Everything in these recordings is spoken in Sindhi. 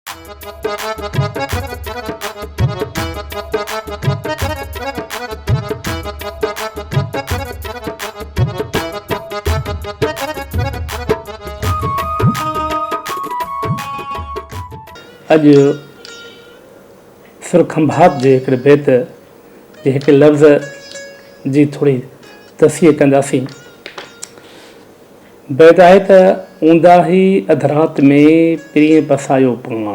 اڄ سر کنڀات جي هڪڙي بيت جي هڪ لفظ جي ٿوري تصحيح ڪنداسين. بيت آهي ته اونداهي اڌ رات ۾ پرينء پسايو پاڻ.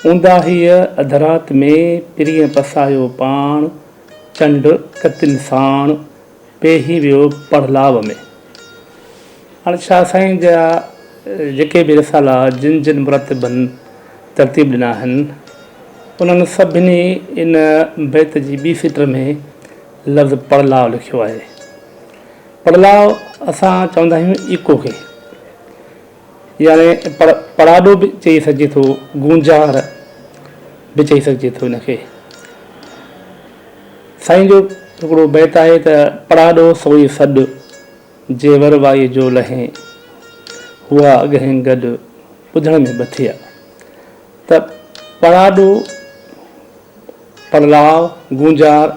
اونداهيء اڌ رات ۾ پرينء پسايو پاڻ، چنڊ ڪتين ساڻ پيهي ويو پڙلاء ۾. هاڻي شاهه سائين جا جيڪي به رسالا جن جن مرتبن ترتيب ڏنا آهن، انهن سڀني ان بيت جي ٻي سٽ ۾ لفظ پڙلاء لکيو آهي. پڙلاء اسان چوندا آهيون ايڪو کي، يعني پڙاڏو به چئي سگهجي ٿو، گونجار به چئي سگهجي ٿو ان کي. سائين جو هڪڙو بيت آهي ته پڙاڏو سوئي سڏ، جي ور وائي جو لهين، هئا اڳهين گڏ، ٻڌڻ ۾ ٻٿيا. ته پڙاڏو، پڙلاء، گونجار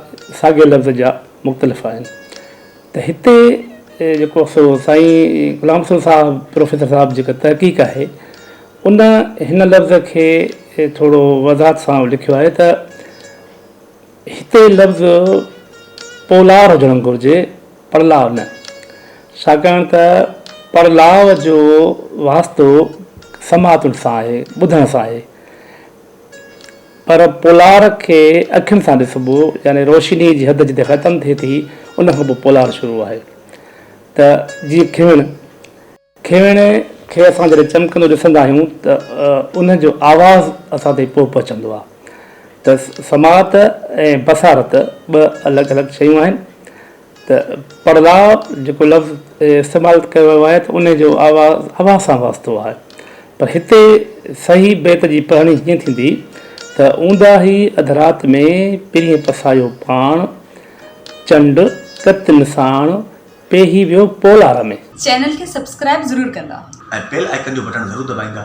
ساڳئي لفظ جا مختلف آهن. ته هتي جيڪو سو سائين غلام حسين صاحب پروفيسر صاحب جيڪا تحقيق آهي ان هن لفظ کي ٿورو وضاحت سان لکيو آهي ته هتي لفظ پولار هجڻ گهرجي پڙلاء نه ڇاڪاڻ ته پڙلاء جو واسطو سماعتن سان آهي ٻڌڻ سان آهي پر پولار کي اکين سان ڏسبو يعني روشني جي حد جتي ختم ٿئي ٿي ان کان پوء پولار شروع آهي ته جيئن کيوڻ کيوڻ کي اسان جڏهن چمڪندو ڏسندا آهيون ته ان جو آواز اسان تائين پوء پهچندو آهي ته سماعت ۽ بصارت ٻه الڳ الڳ شيون آهن ته پڙلاء جيڪو لفظ استعمال ڪيو ويو آهي ته ان جو آواز هوا سان واسطو آهي پر هتي صحيح بيت جي پڙهڻي هيئن ٿيندي ته اونداهي اڌ رات ۾ پرينء پسايو پاڻ، چنڊ ڪتن ساڻ پيهي ويو پولار ۾. چينل کي سبسڪرائب ضرور ڪندا. ۽ بيل آئيڪن جو بٽڻ ضرور دٻائيندا.